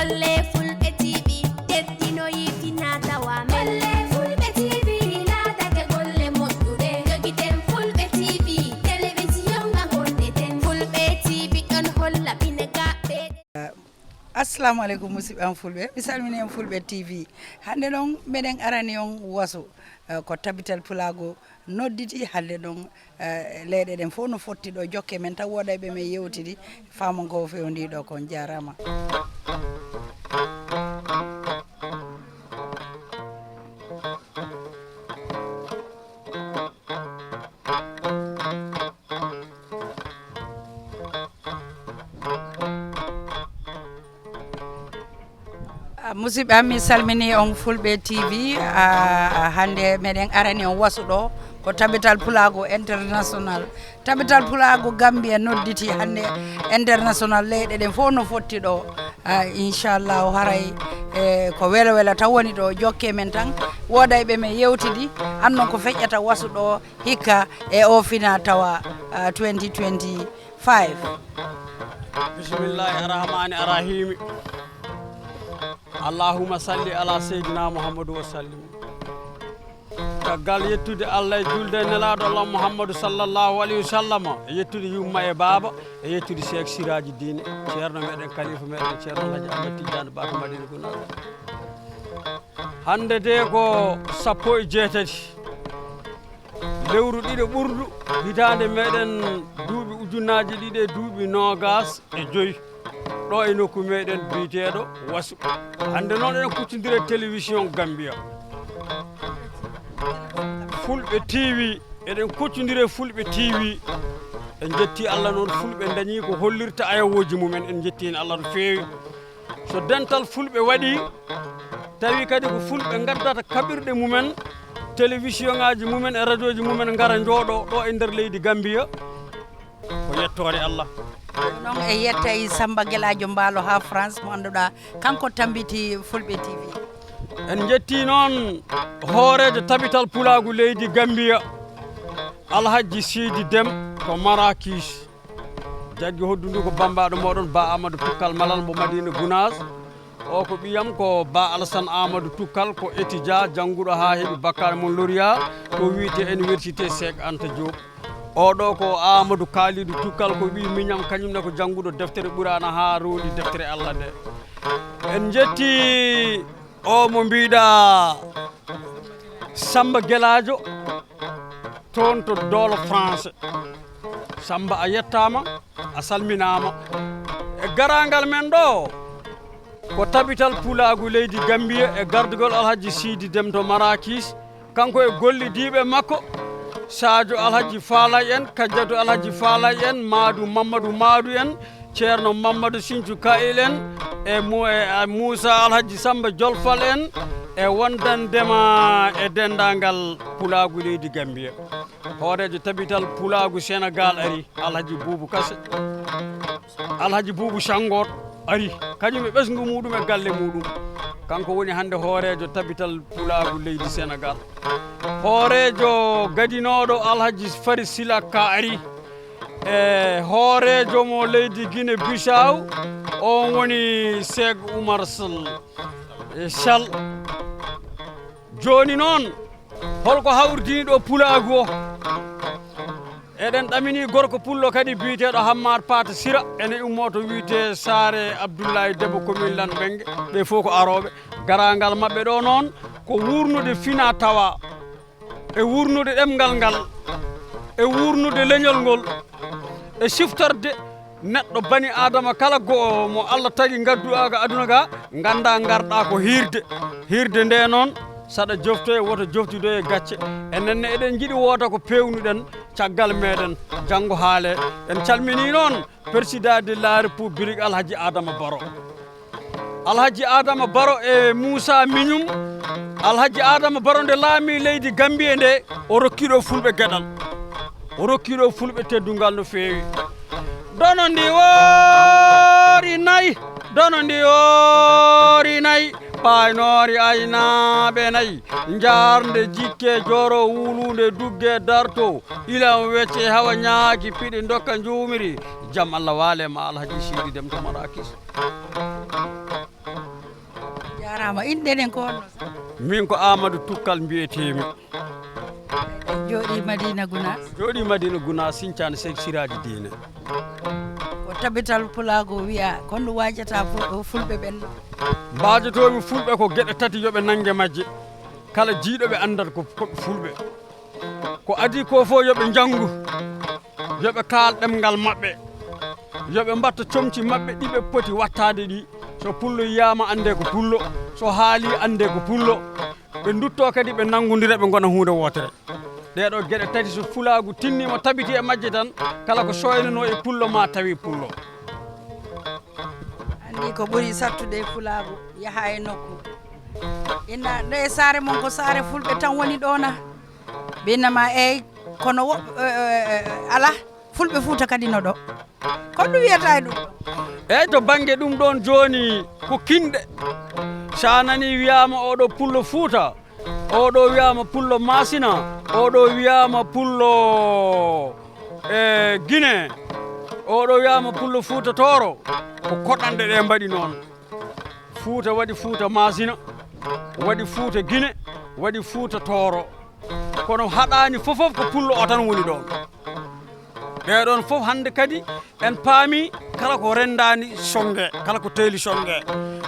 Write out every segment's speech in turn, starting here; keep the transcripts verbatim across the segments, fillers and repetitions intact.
Golle Fulɓe T V, teddinoyi fina tawa men. Golle Fulɓe T V, laatake golle moƴƴuɗe. Jogiten Fulɓe T V, telewisiyon nga gonɗeten. Fulɓe T V ɗon holla pine gaɓɓe. Assalamu aleykum, musidɓe am Fulɓe. Mi salmini on Fulɓe T V. Hannde noon, meɗen arani on wasu, eh, ko Tabital Pulaagu nodditi hannde noon, eh, leyɗe ɗen fof no fotti ɗo. Jokke men tan, wooday ɓe men yewtidi, faamon ko feewndi ɗo kon. Jaaraama. Ah, musidɓe am, mi salmini on Fulɓe T V. Ah, hannde meɗen arani on wasu ɗo, ko Tabital Pulaagu International. Tabital Pulaagu Gambia nodditi hannde international, leyɗe ɗen fof no fotti ɗo. Ah, inchallahu, haray, eh, ko welo welo taw woni ɗo. Jokke men tan, wooday ɓe men yewtidi, annon ko feƴƴata wasu ɗo hikka e o fina tawa, ah, twenty twenty-five. Bismillahi arrahmani arrahimi. Allahumma salli ala Seydina Muhammadu wa sallim. Caggal yettude Allah e julde e nelaaɗo Allah Muhammadu sallallahu alayhi wa sallam, e yettude yumma e baaba, e yettude Cheikh Siraji Diine, ceerno meɗen, kalifa meɗen, ceerno Alhaji Ahmed Tidiane Ba to Madina Gounass. Hannde de ko sappo e jeetati lewru ɗiɗo ɓurdu hitaande meɗen, duuɓi ujunnaaji ɗiɗi e duuɓi noogas e joy, ɗo e nokku meɗen biyeteeɗo Wasu. Hannde noon eɗen kuccondiri e télévision Gambia Fulɓe T V, eɗen kuccondiri e Fulɓe T V. En njetti Allah noon, Fulɓe ndañi ko hollirta ayawooji mumen, en njetti heen Allah no feewi. So dental Fulɓe waɗi, tawi kadi ko Fulɓe ngaddata kaɓirɗe mumen, télévision ŋaaji mumen e radioji mumen ngara njooɗo ɗo e nder leydi Gambia, ko yettoore Allah. Noon e yettay Samba Gelaajo Mbaalo haa France, mo annduɗaa kanko tambiti Fulɓe T V. En njetti noon hooreejo Tabital Pulaagu leydi Gambia, Alhaji Sidi Dem to Marrakech. Jaggi hoddu ndu ko bambaɗo moɗon, Ba Amadou Tukkal Malal mo Madina Gounass. O ko ɓiyam, ko Ba Alassane Amadou Tukkal, ko étudiant jannguɗo haa heɓi baccalauréat to wiyetee Université Cheikh Anta Diop. Oɗo ko Amadou Kalidou Tukkal, ko ɓii miñam, kañum ne ko jannguɗo deftere Qur'aana haa roondi deftere Allah nde. En njetti o mo mbiɗa Samba Gelaajo, toon to Doolo France. Samba, a yettaama, a salminaama. E garaangal men ɗo, ko Tabital Pulaagu leydi Gambia e gardugol Alhaji Sidi Dem to Marrakech, kanko e gollidiiɓe makko, Sadio Alhaji Falay en, Kajjatu Alhaji Falay en, Maadu Mamadou Maadu en, Ceerno Mamadou Sinthiou Kayil en, e Mu-, e, e Moussa Alhaji Samba Jolfal en, e wondandema e denndaangal Pulaagu leydi Gambia. Hooreejo Tabital Pulaagu Senegal ari, Alhaji Buubu Kase. Alhaji Buubu Sanngoot ari, kañum e ɓesngu muuɗum e galle muuɗum. Kanko woni hannde hooreejo Tabital Pulaagu leydi Senegal. Hooreejo gadinooɗo Alhaji Fari Silaka ari. E hooreejo mo leydi Guinée Bissau, on woni Cheikh Oumar Sall. E Sall. Jooni noon, holko hawridini ɗo Pulaagu o? Eɗen ɗamini gorko pullo kadi biyeteeɗo Hammar Paata Sira, ene ummoo to wiyetee Saare Abdullahi Debbo, commune Lanɓennge. Ɓe fof ko arooɓe. Garaangal maɓɓe ɗo noon ko wuurnude fina tawa, e wuurnude ɗemngal ngal, e wuurnude leñol ngol, e siftorde neɗɗo bani Aadama kala goo mo Allah tagi ngadduɗaa ka aduna ga, ngannda ngarɗaa ko hiirde. Hiirde nde noon, saɗa joftoye, woto joftidoye gacce. Enen ne eɗen njiɗi wooda ko peewnuɗen caggal meɗen, janngo haale. En calmini noon Président de la République Alhaji Adama Barrow. Alhaji Adama Barrow e Moussa Mignum. Alhaji Adama Barrow nde laami leydi Gambie nde, o rokki ɗo fulɓe geɗal. O rokki ɗo fulɓe teddungal no feewi. Dono ndi woori nayi, dono ndi woori nayi, paaynoori aynaaɓe nayi, njaarnde jikke joro wuluunde dugge darto, ilam wecce hawa ñaaki piɗi ndokka njuumiri. Jam Allah waale ma Alhaji Sidi Dem to Marrakech. Ama inɗe nden ko honno? Min ko Amadou Tukkal mbiyeteemi. Jooɗi Madina Gunaas. Jooɗi Madina Gunaas, Sincaan Sek Siraaji Diine. Ko tabital pulaagu wiya, kon ɗum waajata fu-, fulɓe ɓen ɗo? Mbaajotoomi fulɓe ko geɗe tati yo ɓe nannge majje. Kala jiiɗo ɓe anndat ko, ko fulɓe. Ko adii ko fof yo ɓe njanngu, yo ɓe kaal ɗemngal maɓɓe, yo ɓe mbatta comci maɓɓe ɗi ɓe poti wattaade ɗi. So pullo yiyaama, anndee ko pullo. So haalii, anndee ko pullo. Ɓe nduttoo kadi, ɓe nanngondira, ɓe ngona huunde wootere. Ɗee ɗoo geɗe tati, so fulaagu tinniima, tabiti e majje tan, kala ko sooynanoo e pullo, ma tawi pullo. Anndi ko ɓuri sattude e fulaagu, yaha e nokku. Inna, ɗo e saare mon, ko saare fulɓe tan woni ɗo na? Ɓe innama, eey, kono wo-, eh, eh, eh, alaa, fulɓe Fuuta kadi no ɗo. Ko ɗum wiyata e ɗum ɗo? Eey, to bannge ɗum ɗoon jooni ko kinɗe. So a nanii wiyaama oɗo pullo Fuuta, oɗo wiyaama pullo Maasina, oɗo wiyaama pullo, eh, Gine, oɗo wiyaama pullo Fuuta Tooro, ko koɗanɗe ɗe mbaɗi noon. Fuuta waɗi Fuuta Maasina, waɗi Fuuta Gine, waɗi Fuuta Tooro. Kono haɗaani fof fof ko pullo o tan woni ɗoon. Ɓee ɗoon fof hannde kadi en paami kala ko renndaani sonnge, kala ko teeli sonnge.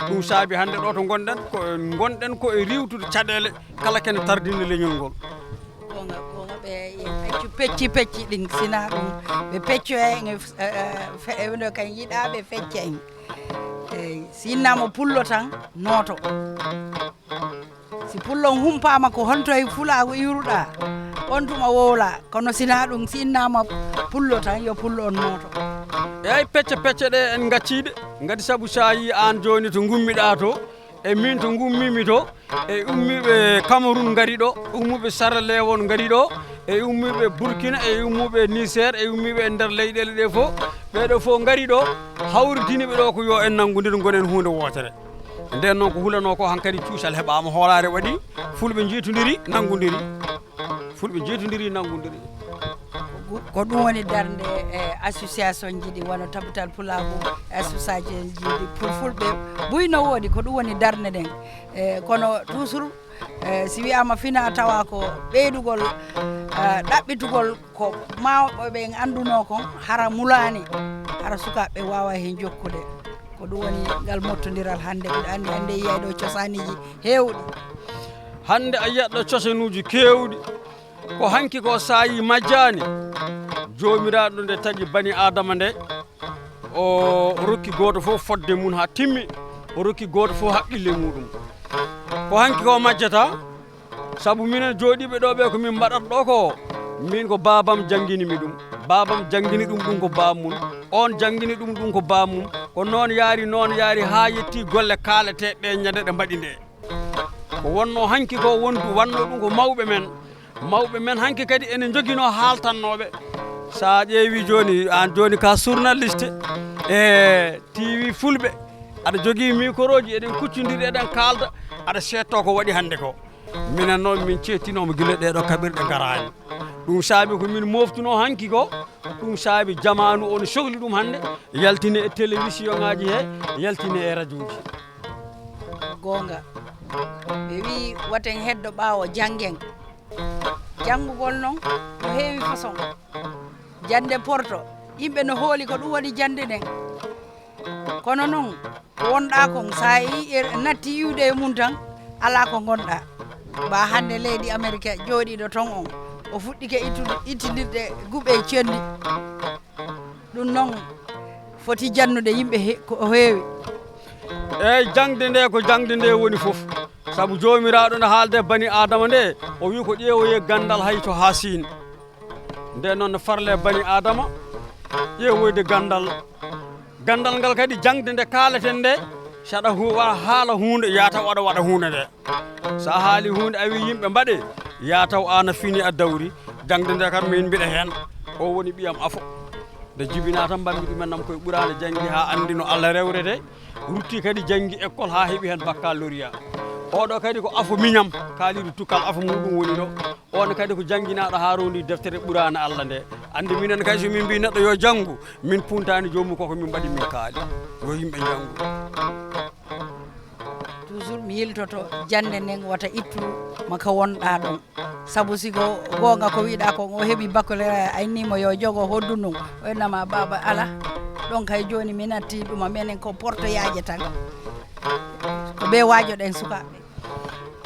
Ɗum saabi hannde ɗo to ngonɗen ko, ngonɗen ko e riiwtude caɗeele kala kene tardinde leñol ngol. Goonga, goonga, ɓe pecci, pecci, pecci ɗin, sina ɗum, ɓe pecco e, e, e, fe-, e, no kan yiɗa ɓe fecca en. Eey, si innama pullo tan, nooto. Si pullo on humpaama ko honto e fulaagu iwruɗaa, on tuma wowla. Kono sina ɗum, si innama pullo tan, yo pullo on nooto. Eey, pecce, pecce ɗe en ngaccii ɗe. Ngati sabu so a yii aan jooni to ngummiɗaa to, e min to ngummiimi to, e ummiiɓe Cameroun ngari ɗo, ummuɓe Sierra Leone ngari ɗo, e ummiiɓe Burkina, e ummuɓe Niger, e ummiiɓe e nder leyɗeele ɗe fof. Ɓee ɗo fof ngari ɗo, hawridini ɓe ɗo ko yo en nanngondir, ngonen huunde wootere. Nden noon ko hulanoo ko hankadi cuusal heɓaama, hoolaare waɗi, fulɓe njeetondiri, nanngondiri. Fulɓe njeetondiri, nanngondiri. Ko ɗum woni darnde, e, association ji ɗi, wano Tabital Pulaagu, association ji ɗi pour fulɓe buy no woodi, ko ɗum woni darnde nden. E, kono toujours, e, si wiyaama fina tawa ko ɓeydugol, e, ɗaɓɓitugol ko mawɓe ɓen anndunoo kon, hara mulaani, hara sukaaɓe waawa heen jokkude. Ko ɗum woni ngal mottondiral hannde. Mbiɗa anndi hannde yiyay ɗo cosaaniiji heewɗi. Hannde a yiyat ɗo cosanuuji keewɗi. Ko hanki ko saayi majjaani. Joomiraaɗo nde tagi bani Aadama nde, o rokki gooto fof fodde mum haa timmi, o rokki gooto fof haqqille muɗum. Ko hanki ko majjata, sabu minen jooɗiiɓe ɗo ɓe ko min mbaɗata ɗo ko, min ko baabam janngini mi ɗum. Baabam janngini ɗum, ɗum ko baabam mum. On janngini ɗum, ɗum ko baabam mum. Ko noon yaari, noon yaari haa yetti golle kaaleteeɗe ɗe ñande ɗe mbaɗi nde. Ko wonno hanki ko wondu, wanno ɗum ko mawɓe men. Mawɓe men hanki kadi ene njoginoo haaltannooɓe. So a ƴeewi jooni, aan jooni ka journaliste e T V Fulɓe, aɗa jogii micro ji, eɗen kuccondiri, eɗen kaalda, aɗa seetto ko waɗi hannde ko. Minen noon min ceettinooma gila ɗee ɗo kaɓirɗe ngaraani. Ɗum saabi ko min mooftunoo hanki ko, ɗum saabi jamaanu o no sokli ɗum hannde, yaltine e télévision ŋaaji he, yaltine e radio ji. Goonga. Ɓe wi'i waten heddo ɓaawo janngen. Janngugol noon no heewi façon. Jannde porto, yimɓe no hooli ko ɗum waɗi jannde nden. Kono noon, ko wonɗaa kon, so a yi-, e natti iwde e mum tan, alaa ko ngonɗaa. Ba hannde leydi Amerike jooɗiiɗo ton on, o fuɗɗike ittude, ittindirde guɓe cenndi. Ɗum noon foti jannude yimɓe he-, ko heewi. Eey, jaŋde nde ko jaŋde nde woni fof. Sabu Joomiraaɗo no haalde bani Aadama nde, o wi'i ko ƴeewoye ganndal hay to haa siin. Nden noon no farle bani Aadama ƴeewoyde ganndal. Ganndal ngal kadi jaŋde nde kaaleten nde, so aɗa hu-, wa-, haala huunde, yaa taw aɗa waɗa huunde nde. So a haali huunde, a wii yimɓe mbaɗee, yaa taw aan a fini a dawri. Jaŋde nde kam min mbiɗa heen. O woni ɓiyam afo. Nde jibinaa tan mbaɗmi ɗumen nam koye Ɓuraana, janngi haa anndi no Allah rewrete. Rutti kadi janngi école haa heɓi heen baccalauréat. Oɗo kadi ko afo miñam, Kaalidu Tukkal afo muɗum woni ɗo. On kadi ko jannginaaɗo haa rowndi deftere Ɓuraana Allah nde. Anndi minen kadi so min mbii neɗɗo yo janngu, min puntaani joomum koko min mbaɗi min kaali. Yo yimɓe njanngu. Toujours mi yiltoto jannde nden wata ittu ma ka wonɗaa ɗon. Sabu si ko goonga ko wiɗaa kon, o heɓi baccalauréat, a inni mo yo jogo hoddunum, o innama baaba ala. Ɗon kay jooni mi natti ɗuma, menen ko portoyaaje tan. Ko ɓe waajoɗen sukaaɓe.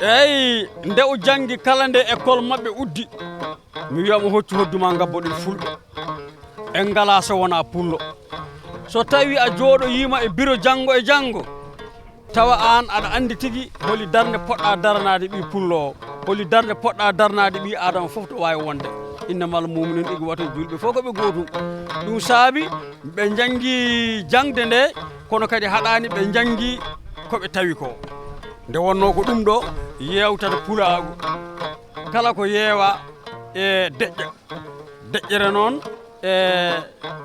Eyi, nde o janngi kala nde école maɓɓe uddi, mi wiya mo hoccu hoddu ma ngabboɗen fulɓe. En ngalaa so wonaa pullo. So tawi a jooɗoyiima e biro janngo e janngo, tawa aan aɗa anndi tigi holi darnde poɗɗa daranaade ɓii pullo o, holi darnde poɗɗa daranaade ɓii aadama fof to waawi wonde. Innamal mu'minuuna ixwatun, juulɓe fof ko ɓe gootum. Ɗum saabi ɓe njanngi jaŋde nde, kono kadi haɗaani ɓe njanngi ko ɓe tawi ko. Nde wonnoo ko ɗum ɗo yeewtata pulaagu. Kala ko yeewa e deƴƴa. Deƴƴere noon, e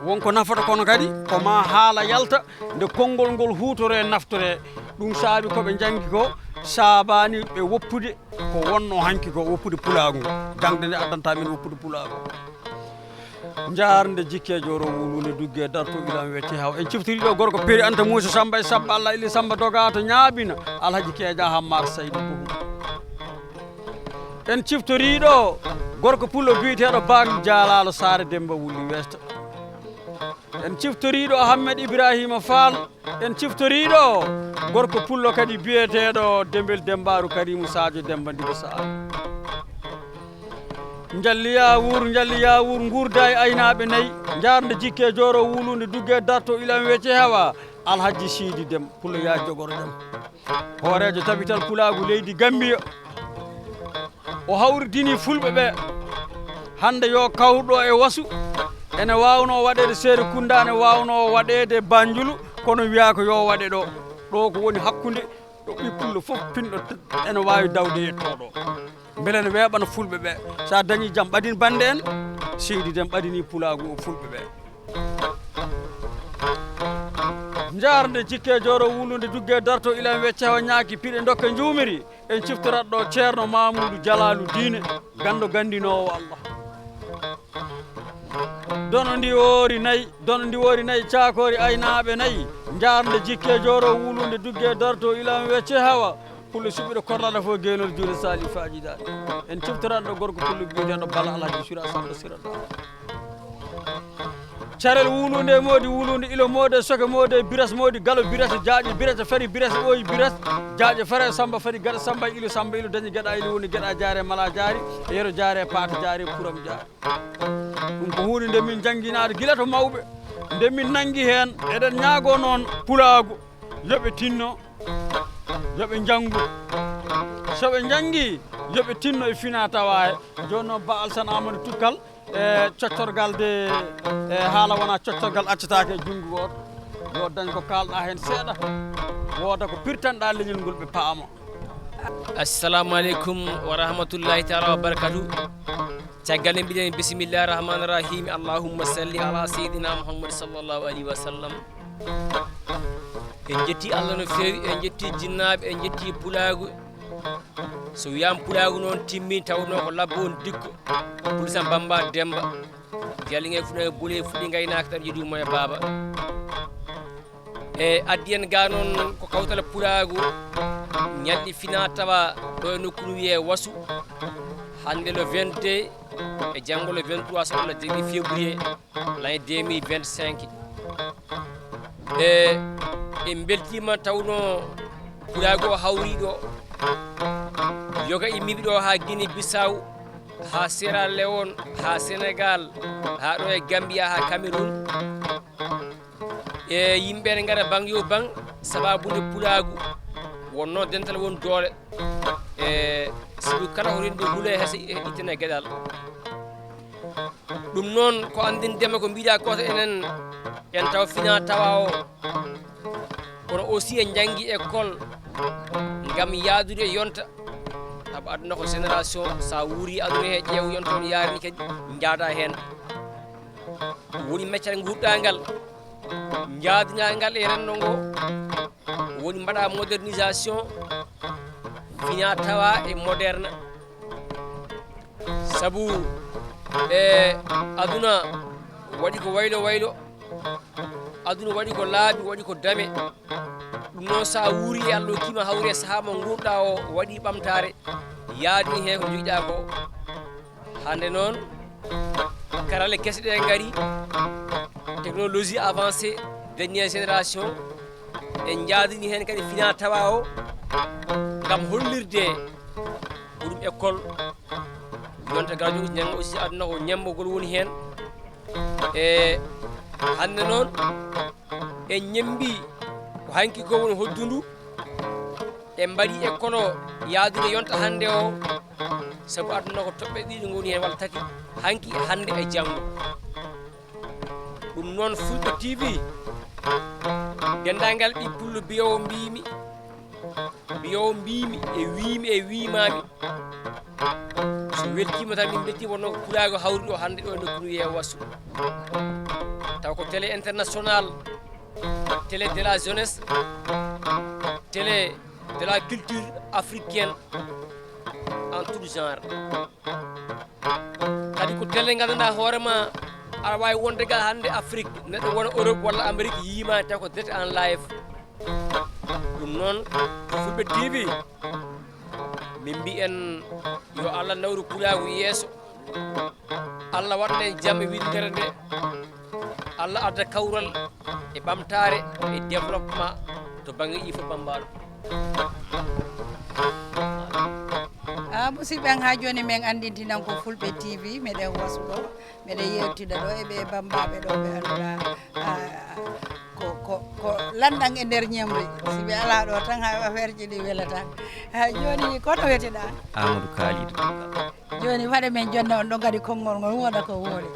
wonko nafata kono kadi ko ma haala yalta nde konngol ngol huutoree naftoree. Ɗum saabi ko ɓe njanngi ko saabaani ɓe woppude ko wonnoo hanki ko, woppude pulaagu ngu. Jaŋde nde addanta min woppude pulaagu. Njaarnde jikke jooro wuluunde dugge darto ilam wecce hawa. En ciftori ɗo gorko Peri Anta Muusa Samba e Sabba Allah ili Samba Doga to Ñaabina, Alhaji Keeja Hammar Saydu Buhum. En ciftori ɗo gorko pullo biyeteeɗo Bang Jaalaalo Saare Demba Wulli Westa. En ciftori ɗo Ahmed Ibrahima Fall. En ciftori ɗo gorko pullo kadi biyeteeɗo Dembel Dembaaru Karimu Sadio Demba Ndigo Sadio. Njalli yaawuur, njalli yaawuur, nguurda e aynaaɓe nayi, njaarnde jikke jooro wuluunde dugge darto ilam wecce hawa, Alhaji Sidi Dem, pullo yaa jogoro jam. Hooreejo tabital pulaagu leydi Gambiya. O hawridini fulɓe ɓe. Hannde yo kawruɗo e wasu, ene waawnoo waɗeede Serekunda, ene waawnoo waɗeede Banjulu, kono wiyaa ko yo waɗe ɗo. Ɗo ko woni hakkunde, ɗo ɓii pullo fof pinɗo ene waawi dawde yettoo ɗo. Mbele ne weeɓana fulɓe ɓe. So a dañii jam, ɓadin bannde en, Seydi Dem ɓadinii pulaagu o fulɓe ɓe. Njaarnde jikke jooro wulunde dugge darto ilan wecce hawa ñaaki piɗe dokke njuumiri. En ciftorat ɗo Ceerno Maamuudu Jalaalu Diine, ganndo ganndinoowo Allah. Dono ndiwoori nayi, dono ndiwoori nayi, caakoori aynaaɓe nayi. Njaarnde jikke jooro wulunde dugge darto ilan wecce hawa. Pullo suɓɓiɗo korlal fof geenor juuɗe Sali Faaji Daali. En ciftorat ɗo gorko pullo biyeteeɗo Bala Alhaji Sura Samba Sira Daali. Carel wulunde e moodi wulunde ilo moode soke moode biras moodi galo biras jaaƴe biras fari biras ɓooyi biras jaaƴe fara samba fari gaɗa samba ilo samba ilo dañi gaɗa ilo woni gaɗa jaare mala jaari e yero jaare paata jaare puram jaare. Ɗum ko huunde nde min njannginaade gila to mawɓe, nde min nanngi heen. Eɗen ñaagoo noon pulaagu yo ɓe tinno, yo ɓe njanngu. So ɓe njanngi, yo ɓe tinno e fina tawa he. Jooni noon Ba Alsan Amadou Tukkal, e coccorgal de, e haala wona coccorgal accataake e junngo gooto. Yo dañ ko kaalɗa heen seeɗa, wooda ko pirtanɗa leñol ngol ɓe paama. Assalamu aleykum wa rahmatullahi taala wa barakatuh. Caggal nde mbiɗen bisimillahi rahmani rahim, allahumma salli ala seydina mouhammad sallallahu alayhi wa sallam. En jetti Allah no feewi, en jetti jinnaaɓe, en jetti pulaagu. So wiyama pulaagu noon timmi, tawno ko labbo on dikko. Pulsa Bamba Demba. Jaliŋe funa e bule fuɗi ngaynaaka tan jodi mo e baaba. E addi en ga noon ko kawtal pulaagu ñalɗi fina tawa ɗo e nokku no wiyee Wasu. Hannde le vingt-deux e janngo le vingt-trois so Allah jaɓi février l'année deux mille vingt-cinq. E en mbeltiima tawno pulaagu o hawri ɗo yoga immiiɓe ɗo haa Guinée Bissau, haa Sierra Leone, haa Sénégal, haa ɗo e Gambia, haa Cameroun. E yimɓe ne ngara baŋ yo baŋ, sababu nde pulaagu wonno dental won doole. E sibu kala ko renndi hule hese e ittene geɗal. Ɗum noon ko anndindema ko mbiɗa kota enen en taw fina tawa o. Kono aussi en njanngi école ngam yaadude yonta. Sabu aduna ko génération, sa wuuri aduna he ƴeew yonta on yarini kadi njaada heen. Woni meccal nguurɗa ngal, njaadina ngal e renndo ngo, woni mbaɗa modernisation, fina tawa e moderne. Sabu e aduna waɗi ko waylo waylo, aduna waɗi ko laaɓi, waɗi ko dame. Ɗum Noon so a wuuri e Allah, okkiima hawri e sahaa mo nguurɗaa o, waɗi ɓamtaare, yaadni heen ko njogiɗaa ko. Hannde noon, karalle kese ɗe ngari, technologie avancée, dernière génération, en njaadini heen kadi fina tawa o, ngam hollirde ko ɗum école, yonta garajo aussi, aduna ko ñemmogol woni heen. E hannde noon, en ñemmbi ko hanki ko woni hoddundu, en mbaɗi école o yaadude yonta hannde o, sabu aduna ko toɓɓe ɗiɗi ngoni heen walla tati, hanki e hannde e janngo. Ɗum noon, Fulɓe T V, denndaangal ɓiɓɓe pullo mbiyowo mbiimi, mbiyowo mbiimi e wiimi e wiimaami. So weltiima tan, min mbeltiima, wonno ko pulaagu hawri ɗo hannde ɗo e nokku wiyee Wasu. Taw ko télé international, télé de la jeunesse, télé de la culture africaine en tout genre. Kadi ko télé nganndanɗaa hoore ma, aɗa waawi wonde ga hannde Afrique, neɗɗo wona Europe walla Amérique, yiima taw ko direct en live. Ɗum noon, Fulɓe T V, min mbiyen yo Allah nawru pulaagu yeeso. Allah waɗan en jam e winndere nde. Allah adda kawral e ɓamtaare e développement to bannge yiifo bammbaaɗo. A musidɓe am, haa jooni min anndintinan ko Fulɓe T V, meɗen Wasu ɗo, meɗen yeewtida ɗo e ɓee bammbaaɓe ɗo ɓe annduɗaa, ah, ko, ko, ko lanɗan e nder ñemri. Si ɓe alaa ɗo tan, haa affaire ji ɗi welata. Haa jooni, kono weteɗaa? Amadou Kalidou. Jooni, waɗe men jonnde on ɗo kadi konngol ngol wooda ko wooli.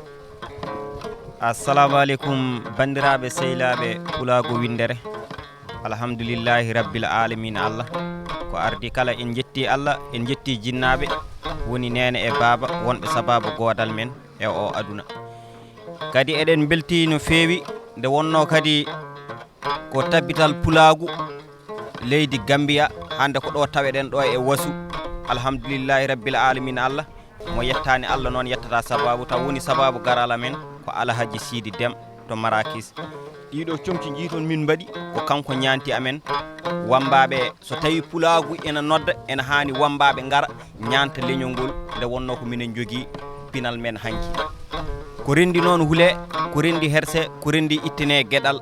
Assalamu aleykum, banndiraaɓe, sehilaaɓe Pulaagu Winndere. Alhamdulillahi Rabbil Aalamiina Allah. Ko ardi kala, en njetti Allah, en njetti jinnaaɓe, woni neene e baaba, wonɓe sabaabu goodal men e oo aduna. Kadi eɗen mbeltii no feewi, nde wonnoo kadi ko tabbital Pulaagu leydi Gammbiya, hannde ko ɗo taweɗen ɗo e Wasu. Alhamdulillahi Rabbil Aalamiina Allah. Mo yettaani Allah noon yettata sabaabu, taw woni sabaabu garal amen ko Alhaji Siidi Dem to Marakis. Ɗiiɗo comci njiiton min mbaɗi, ko kanko ñaanti amen. Wammbaaɓe, so tawii Pulaagu ena nodda, ena haani wammbaaɓe ngara ñaanta leñol ngol, nde wonnoo ko minen njogii pinal men hanki. Ko renndi noon hulee, ko renndi herse, ko renndi ittanee geɗal.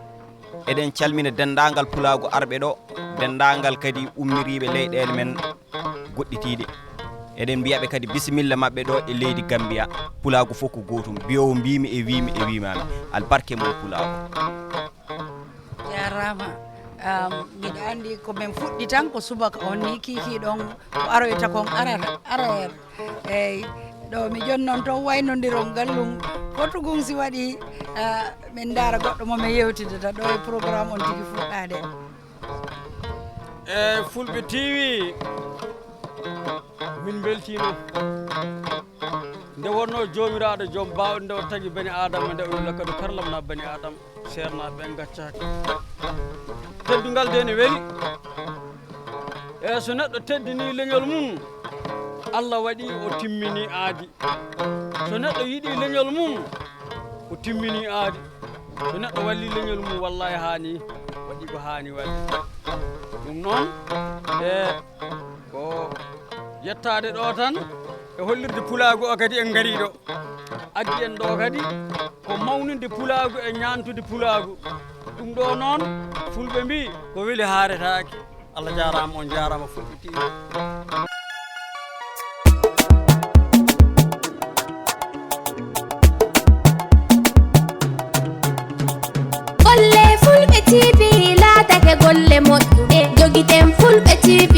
Eɗen calmina denndaangal Pulaagu arɓe ɗo, denndaangal kadi ummiriiɓe leyɗeele men goɗɗitiiɗe. Eɗen mbiya ɓe kadi bisimilla maɓɓe ɗo e leydi Gammbiya. Pulaagu fof ko gootum, mbiyoowo mbiimi e wiimi e wiimaami. Albarke mon Pulaagu. Jaaraama. Am, miɗo anndi ko men fuɗɗi tan ko subaka on ni, kiikiiɗon ko aroyta kon arata, aroyat. Eey, ɗo mi jonnon toon waynondiron gallum. Fotugum si waɗii, ah, min ndaara goɗɗo mo min yewtidata ɗo e programme on tigi fuɗɗaade. E Fulɓe T V, min mbeltiima. Nde wonnoo Joomiraaɗo joom baawɗe nde o tagi bani Aadama nde o wi lakadu karramnaa bani Aadama, seernaaɓe ɓe ngaccaaki. Teddungal de ne weli. E so neɗɗo teddinii leñol mum, Allah waɗi o timminii aadi. So neɗɗo yiɗii leñol mum, o timminii aadi. So neɗɗo wallii leñol mum, wallaahi haani waɗi ko haani waɗde. Ɗum noon, e ko yettaade ɗo tan e hollirde Pulaagu o kadi en ngarii ɗo. Addi en ɗo kadi ko mawninde Pulaagu e ñaantude Pulaagu. Ɗum ɗo noon, Fulɓe mbii ko weli haaretaake. Allah jaaraama, on jaaraama Fulɓe T V. Golle Fulɓe T V laatake golle moƴƴuɗe. Jogiten Fulɓe T V,